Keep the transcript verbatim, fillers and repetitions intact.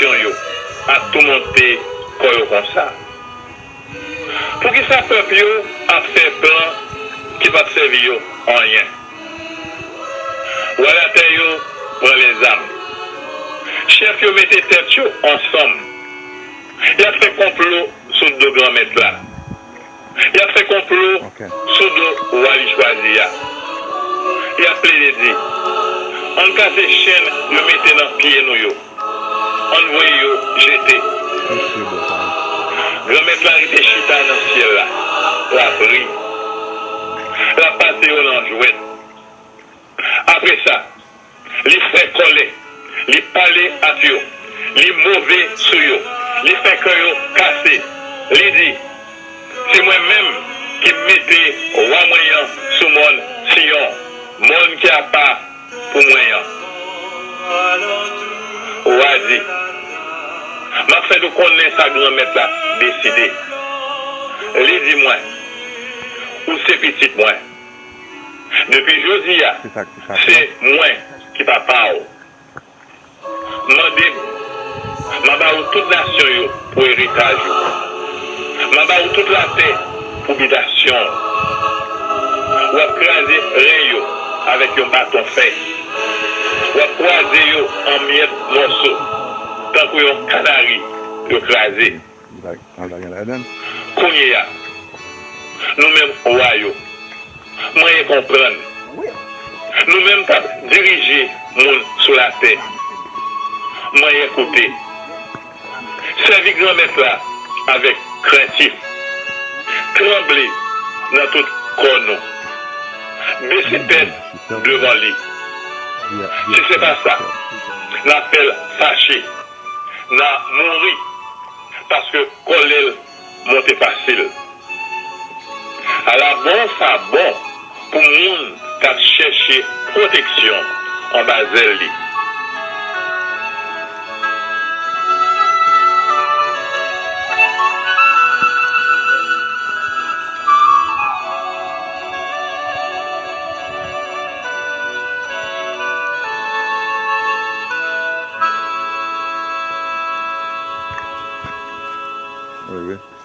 nasyon yo ap toumante kò yo konsa? Poukisa pèp yo ap fè plan ki p ap sèvi yo anyen? Wa latè yo pran lèzam. Chèf yo mete tèt yo ansanm. Y ap fè konplo sou do Granmèt la. Y ap fè konplo Ok. sou do wa li chwazi a. Y ap plede di, ann kase chenn yo mete nan pye nou yo. Ann voye yo jete. Granmèt la rete chita nan syèl la. L ap ri. L ap pase yo nan jwèt. Apre sa, li fè kòlè. Li pale ak yo. Li move sou yo. Li fè kè yo kase. Li di, se mwen menm ki mete wa mwen an sou mòn Siyon, mòn ki apa pou mwen an. Wa di, m ap fè nou konnen sa Granmèt la deside. Li di mwen, ou se pitit mwen. Depi jodi a, se mwen ki papa w. Mande m, m a ba ou tout nasyon yo pou eritaj ou. M a ba ou tout latè pou bitasyon w. W ap kraze ren yo avèk yon baton fè. W ap kwaze yo an myèt mòso, tankou yon kanari yo kraze. Kounye a, nou menm wa yo, mwen ye konprann. Nou menm k ap dirije moun sou latè, mwen ye koute. Sèvi Granmèt la avèk krentif. Tranble nan tout kò nou. Bese tèt devan li. Si se pa sa, n a fè l fache. N a mouri. Paske kòlè l monte fasil. Ala bon sa bon pou moun k ap chèche pwoteksyon anba zèl li. Wi, wi.